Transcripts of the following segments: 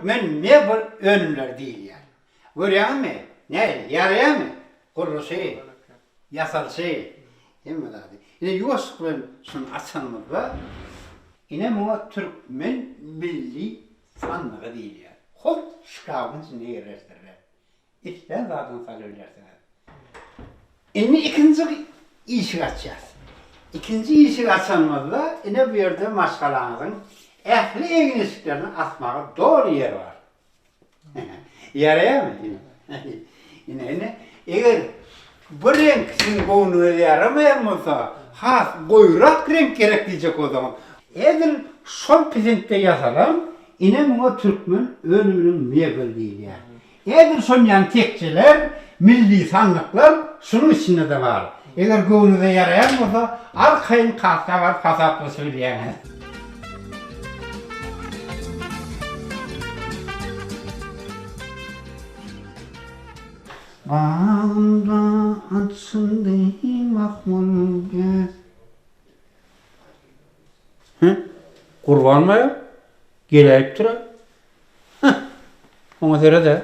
türkmen mebel önümleri diýilýär. Görýäňizmi? Nähili? Ýaraýarmy? Gurluşy, ýasalyşy, hemme zady. Ine ýuwaşlyk bilen şuny açanymyzda, ine muňa türkmen milli sandygy diýilýär. Hut şkafyň içinde ýerleşdirilen. Islän zadyňyzy salybilersiňiz. Indi ikinji işigi açýas. Ikinji işigi açanymyzda ine bu ýerde maşgalaňyzyň ähli egin-eşiklerini asmaga doly ýer bar. Ýaraýarmy? Ine, ine, eger bu reňk siziň göwnüňize ýaramaýan bolsa, has goýurak reňk gerek diýjek bolsaňyz, edil şol pisintde ýasalan, ine muňa türkmen önüminiň mebel diýilýär. Edil şonýan tekjeler, milli sandyklar şunuň içinde-de bar. Eger göwnüňize ýaraýan bolsa, arkaýyn kassa baryp hasaplaşybilýäňiz. Bagymda açyldy mahmal gül. Hä? Gurban baýa? Geläýipdir-ä. Heh! Oňa seret-ä.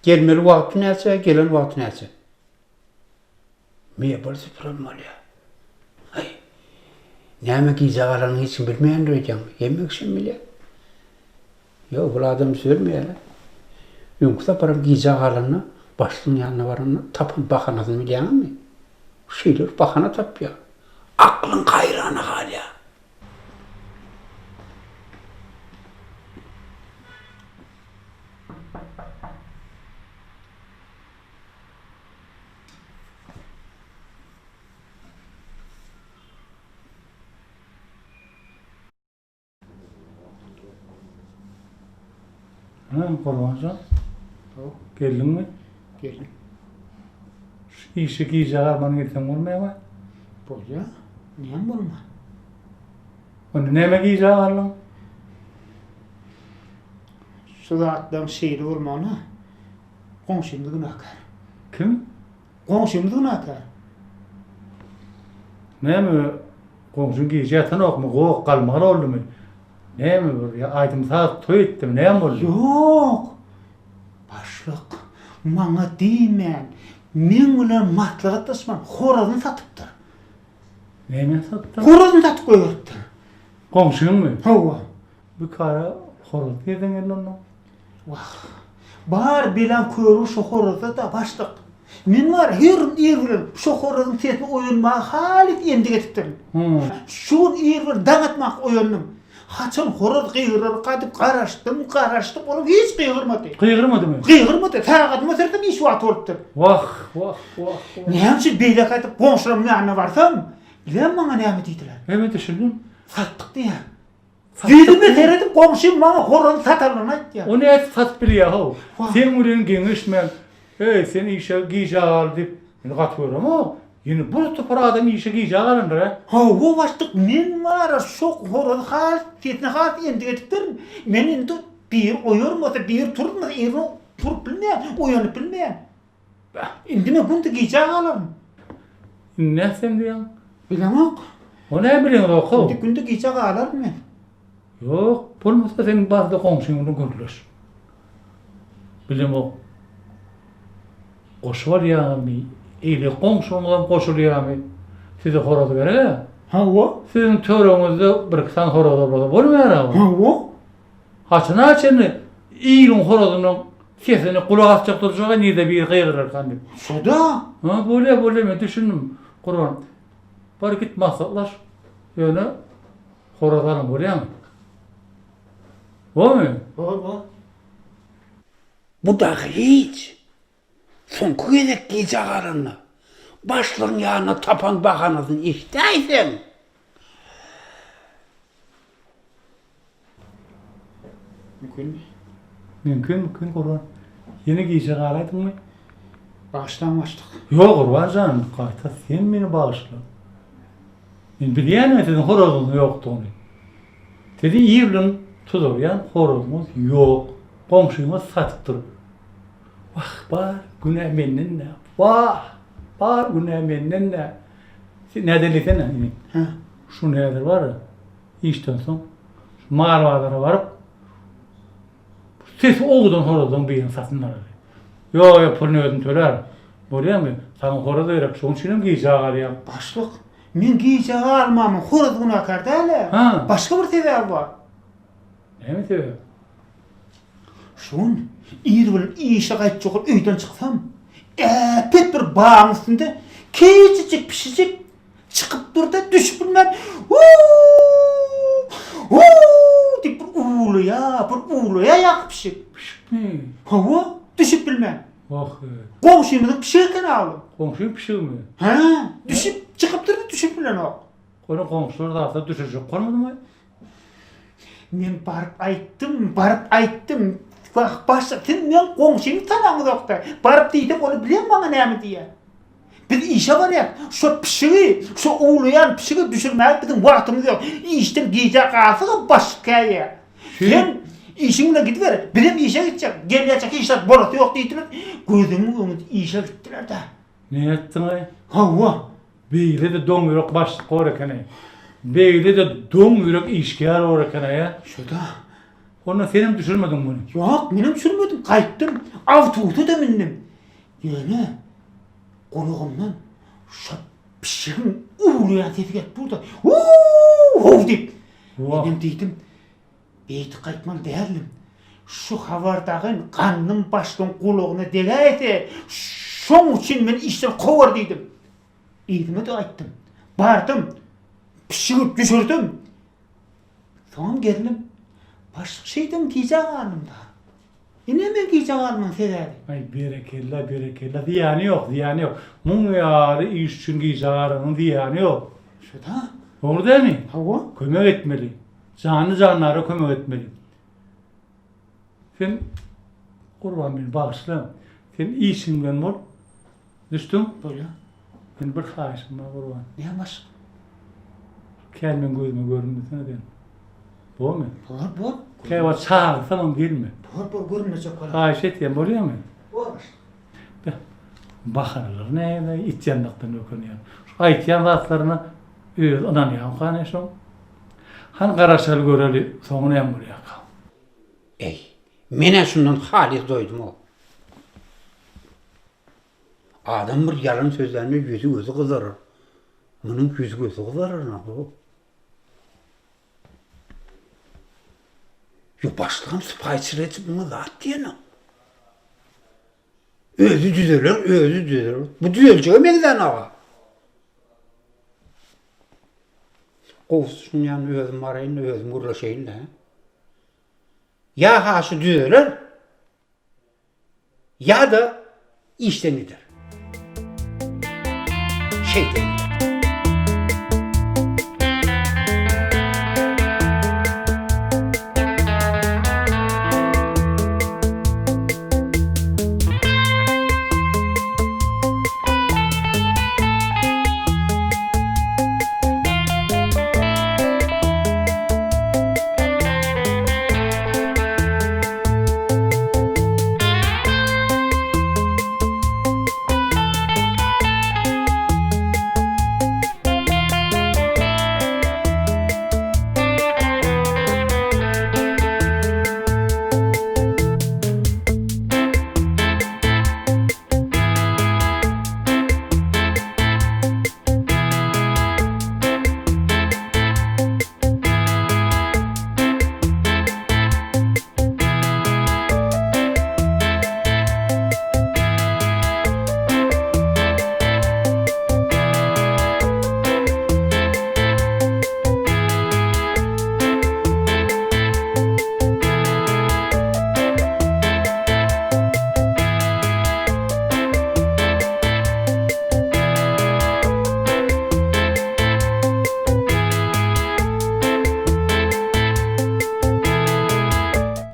Gelmeli wagty näçe, gelen wagty näçe? Mebel süpüren bolýa. Haý. Näme gijä galanyny hiç kim bilmeýändir öýdýäňmi? Hemme kişem bilýär. Ýok, bul adam düzelmeýär-le. Öňki saparam gijä galanda başlygyň ýanyna baranda tapan bahanasyny bilýäňizmi? Şeýle bir bahana tapýar. Aklyň haýrana galýar. Hä, Gurbanjan. Geldiňmi? Geldim. Şu işe gijä galman gelseň bolmaýarmy? Bolýar. Näme bolma? Onda näme gijä galdyň? Şu zatlaryň şeýle bolmagyna Goňşymyz günäkär. Kim? Goňşymyz günäkär. Näme goňşyň gije ýatanokmy, goh galmagal boldumy? Näme bir ýa aýdym-saz toý etdimi, näme boldy? Ýok. Başlyk, maňa diýmän, meň bilen maslahatlaşman horazyny satypdyr. Näme satypdyr? Horazyny satyp goýberipdir. Goňşyňmy? Hawa. Bikara horaz nirden geldi onda? Wah, bar belaň körügi şo horazda-da, başlyk. Men bar, her gün ir bilen şo horazyň sesine oýanmaga halys endik edipdirin. Şu gün ir bilen daň atmanka oýandym. Haçan horaz gygyrarka diýip garaşdym, garaşdym, olam hiç gygyrmady. Gygyrmadymy? Gygyrmady. Sagadyma seretdim, iş wagty bolupdyr. Wah, wah, wah, wah. Näme üçin beýle gaýdyp goňşularyň ýanyna barsam, bileňmi maňa näme diýdiler? Näme düşündim? Satdyk diýýär. Ýüzüme seredip goňşym maňa horazy satanlygyny aýtýar. O nädip satyp bilýär how? Seň bilen geňeşmän, Eý, sen işe gijä gal diýip, men gaty göremok. Ýene bir topar adam işe gijä galandyr-ä. Hawa başlyk, men bar-a şo horazy has sesine has endik edipdirin. Men indi biri oýarmasa, biri turuzmasa irden turup bilmeýän, oýanyp bilmeýän. Bäh, indi men günde gijä galaryn. Indi nätsem diýýäň? Bilemok. O näme bileňzok-ow? Indi günde gijä galaryn men. Ýok, bolmasa sen bar-da goňşyň bilen gürleş. Bilemok. Goşup alýaňyzmy? Eýle goňşyňyzam goşulýarmy? Size horaz gerek-ä? Hawa. Siziň töweregiňizde bir-iki sany horaz bolmasa bolmaýar-a. Hawa. Haçana çenli iliň horazynyň sesine gulak asjak durjak-a nirde biri gygyrarkan diýip. Şo-da. Ha, bolýa, bolýa, men düşündim, Gurban. Bar git maslahatlaş. Ýöne horaz alyň bolýamy? Bormy? Bor, bor. Bu dagy hiç. Soňky gezek gijä galanda, başlygyň ýanynda tapan bahanasyny eşidäýseň. Mümkinmi? Mümkin, mümkin Gurban. Ýene gijä galaýdyňmy? Bagyşlaň başlyk. Ýok Gurban jan, gaýta sen meni bagyşla. Men bilýän-ä siziň horazyňyzyň ýokdugyny. Sizi ir bilen tuzarýan horazyňyz ýok. Goňşyňyz satypdyr. Wah, bar günä menden-dä. Wah, bar günä menden-dä. Sen nädeliysene indi? Hä. Şuny häzir bar-a, işden soň şu mal bazara baryp, Sesi owadan horazlaryň birini satyn alaly. Ýok, ýok, puluny özüm tölärin. Bolýamy? Saňa horaz gerek, şonuň üçinem gijä galýaň. Başlyk, men gijä galmamyň horaz günäkär däl-ä. Başga bir sebäbi bar. Näme sebäp? Şu gün ir bilen işe gaýtjak bolup öýden çyksam, äpet bir bagyň üstünde kiçijik pişijik çykyp dur-da, düşüp bilmän, Huu! Huu! diýip bir uwlaýar, bir uwlaýar ýaňky pişik. Pişikmi? Hawa, düşüp bilmän. Wah-eý. Goňşymyzyň pişigi eken-ä ol. Goňşyň pişigimi? Hä, düşüp, çykyp dur-da, düşüp bilenok. Ony goňşular zatlar düşürjek bolmadymy? Men baryp aýtdym, baryp aýtdym. Wah, başlyk, siz meň goňşymy tanaňyzok-da. Baryp diýsem, ol bilen maňa näme diýýär? Biz işe barýas. Şo pişigi, şo uwlaýan pişigi düşürmäge biziň wagtymyz ýok. Işden gijä galsagam başlyk käýýär. Sen işiň bilen gidiber, bizem işe gitjek. Gelýänçä hiç zat bolasy ýok diýdiler. Gözümiň öňünde işe gitdiler-dä. Nätdiň-aý? Hawa. Beýle-de doň ýürek başlyk bor ekeni. Beýle-de doň ýürek işgär bor ekeni-ä. Şo-da. Onda senem düşürmediň muny. Ýok, menem düşürmedim. Gaýtdym. Awtobusa-da mündim. Ýöne gulagymdan şo pişigiň uwlaýan sesi gelip dur-da, Hu-u-u-how diýip. Menem diýdim, Beýdip gaýtmaly däldim. Şu habar dagyn Gandym başlygyň gulagyna degäýse, şoň üçin meni işden kowar diýdim. Yzyma-da gaýtdym. Bardym, pişigi düşürdim. Soňam geldim. Başlyk şeýdem gijä galdym-da. Ine men gijä galmagyň sebäbi. Aý, berekella, berekella. Zyýany ýok, zyýany ýok. Muň ýaly iş üçin gijä galanyň zyýany ýok. Şo-da. Dogry dälmi? Hawa. Kömek etmeli. Janly-jandara kömek etmeli. Sen, Gurban meni bagyşla. Sen işiň bilen bol. Düşdüň? Bolýa. Meniň bir haýyşym bar, Gurban. Näme başlyk? Kän meň gözüme görünmesene sen. Bormy? Bor, bor. Käwagt çagyrsamam gelme. Bor, bor, görünmejek bolar. Haýyş etýän, bolýamy? Bor başlyk. Beh, bahanalar näme, it ýandakdan ökünýän. Şu aýtýan zatlaryna özi ynanýarmyka ne şoň? Hany garaşaly göreli, soňy näme bolýarka? Eý, men-ä şundan halys doýdum-ow. Adam bir ýalan sözlände ýüzi-gözi gyzarar. Munuň ýüzi-gözi gyzarar-a. Ýok, başlygam sypaýyçylyk edip muňa zat diýenok. Özi düzeler, özi düzeler. Bu düzeljege meňzänok-a. Gowusy şunuň ýanyna özüm baraýyn-da, özüm gürleşeýin-dä. Ýa-ha şu düzeler, Ýa-da işden gider. Şeýdeýin.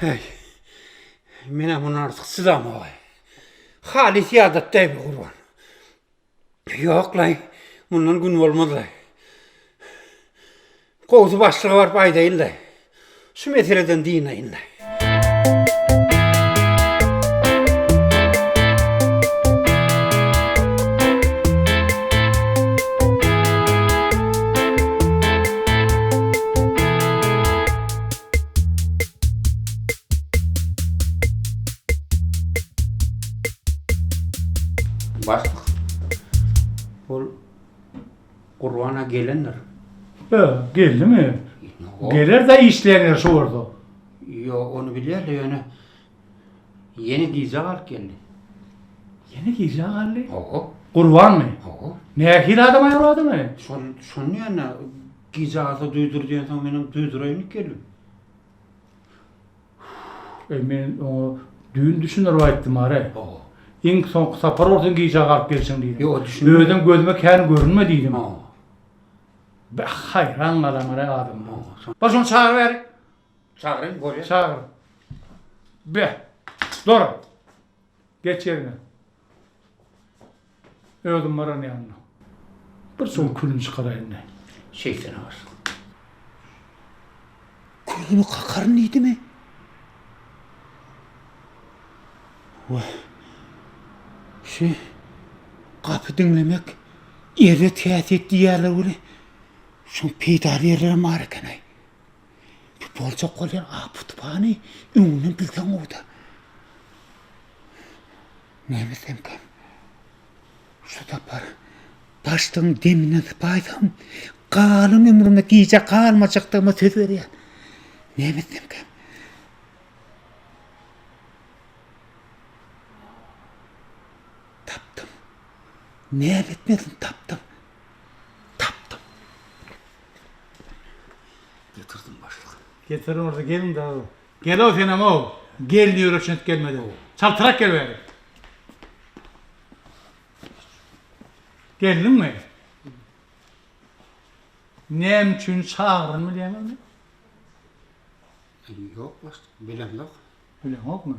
Heý, men-ä mundan artyk çydamok-aý. Halys ýadatdy-aý bu Gurban. Ýok-laý, mundan gün bolmaz-laý. Gowusy başlyga baryp aýdaýyn-laý. Şu meseleden dynaýyn-laý. Ol Gurbana gelendir. Be, geldimi? Geler-dä işleýän ýeri şu bolsa. Ýok, ony bilýär-de ýöne ýene gijä galyp geldi. Ýene gijä galdy? Hawa. Gurbanmy? Hawa. Nähili adam aýal adamy? Şol, şony ýöne gijä galsa duýdur diýensoň menem duýduraýyn diýip geldim. Eý, men oňa düýn düşündirip aýtdym are. Hawa. Iň soňky sapar bolsun gijä galyp gelşiň diýdim. Ýok, düşündim. Özem gözüme kän görünme diýdim. Hawa. Beh, haýran galam are adamdan. Hawa. Bar şony çagyr bäri. Çagyraýyn, bolýar. Çagyr. Beh. Dur. Geç ýeriňe. Özüm baran ýanyna. Bir şoň külüni çykaraýyn indi. Şeýtene başlyk. Külüni kakaryn diýdimi? Wah. Şu gapy diňlemek erbet häsiýet diýýärler weli, şoň peýdaly ýerlerem bar eken-aý. Bu boljak bolýan apy-tupany öňünden bilseň gowy-da. Näme etsemkäm? Şu sapar başlygyň deminden sypaýsam, galan ömrümde gijä galmajakdygyma söz berýän. Näme etsemkäm? Tapdym. Näme etmelisin, tapdym. Tapdym. Getirdim başlyk. Getir bolsa geliň dagy. Gel-ow senem-ow. Gelin ýöreçin gelmedi. Çaltrak gel bäri. Geldiňmi? Näme üçin çagyryn bilýäňizmi? Ýok başlyk, bilemzok. Bileňokmy?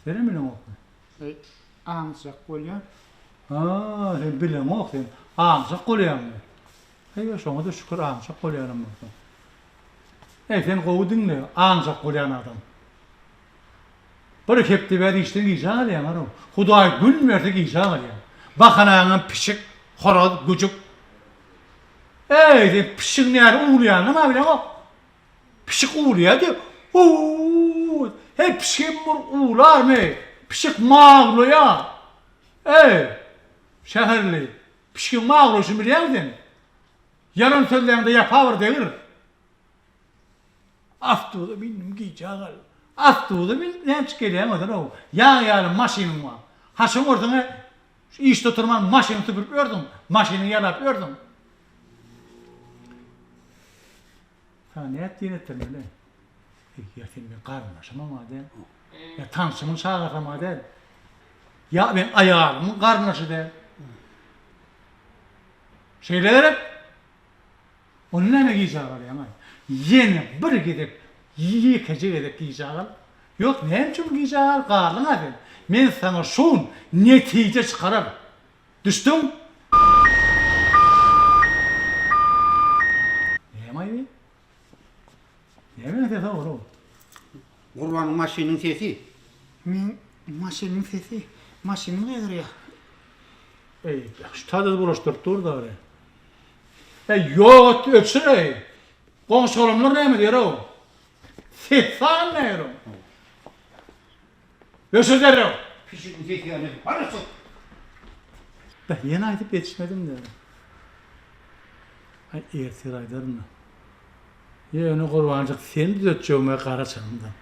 Senem bileňokmy? Eý, aňjak bolýan. Ha, sen bileňok sen. Aňjak bolýaňmy? Eý, şoňa-da şükür aňjak bolýanam bolsa. Eý, sen gowy diňle, aňjak bolýan adam. Bir hepde bäri işden gijä galýaň, arow. Hudaý gün berse gijä galýaň. Bahanaňam pişik, horaz, güjük. Eý, sen pişigiň näle uwlaýanyny-a bileňok. Pişik uwlaýar diýip, uw-uw-uw. Heý, pişigem bir uwlarmy? Pişik mawlaýar. Eý, şäherli, pişigiň mawlaýşyny bilýäňmi sen? Ýalan sözläňde ýapa bir degir. Awtobusa bindim gijä galdym. Awtobusa münüp näçe gelýäň özüň-ow. Ýag ýaly maşynyň bar. Haçan görseň-ä şu işde oturman maşyny süpürip ýörsüň, maşyny ýalap ýörsüň. Saňa nädip diýen etdirmeli? Eý, ýa sen meň garyndaşymam-a däl. Ýa tanşymyň çagasam-a däl. Ýa meň aýalymyň garyndaşy däl. Şeýle gerek? Onda näme gijä galýaň-aý? Ýene bir gezek, ýekeje gezek gijä gal. Ýok, näme üçin gijä gal, galdyň-a sen. Men saňa şu gün netije çykararyn. Düşdüň? Näme-aý bi? Nämäň sesi ol-ow? Gurbanyň maşynyň sesi. Meň maşynymyň sesi. Maşynym gygyrýar. Eý, şu tazy bulaşdyryp dur dagry. Eý, ýok et, öçür-eý. Goňşy-golamlar näme diýer-ow? Ses sagyn näýer-ow? Öçür derrew! Pişigiň sesi ýaly. Bar öçür! Beh, ýene aýdyp ýetişmedim-dä. Aý, ertir aýdaryn-da. Ýöne Gurbanjyk, seni düzetjegime gara çynymdan.